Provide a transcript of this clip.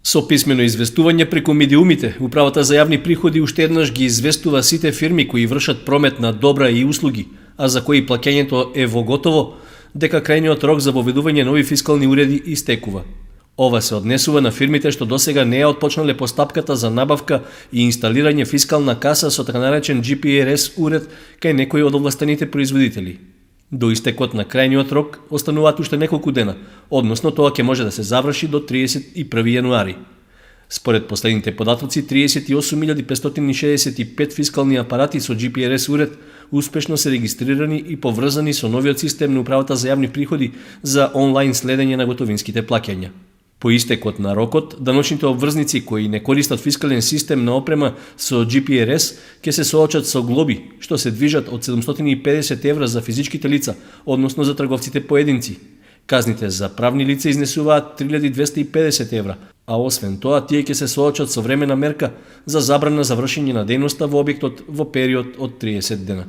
Со писмено известување преку медиумите, Управата за јавни приходи уште еднаш ги известува сите фирми кои вршат промет на добра и услуги, а за кои плаќањето е во готово, дека крајниот рок за воведување нови фискални уреди истекува. Ова се однесува на фирмите што досега не ја отпочнале постапката за набавка и инсталирање фискална каса со така наречен GPRS уред кај некои од овластените производители. До истекот на крајниот рок остануваат уште неколку дена, односно тоа ќе може да се заврши до 31 јануари. Според последните податоци, 38.565 фискални апарати со GPRS уред успешно се регистрирани и поврзани со новиот систем на Управата за јавни приходи за онлайн следење на готовинските плаќања. По истекот на рокот, даночните обврзници кои не користат фискален систем на опрема со GPRS ќе се соочат со глоби, што се движат од 750 евра за физичките лица, односно за трговците поединци. Казните за правни лица изнесуваат 3250 евра, а освен тоа тие ќе се соочат со времена мерка за забрана за вршење на дејноста во објектот во период од 30 дена.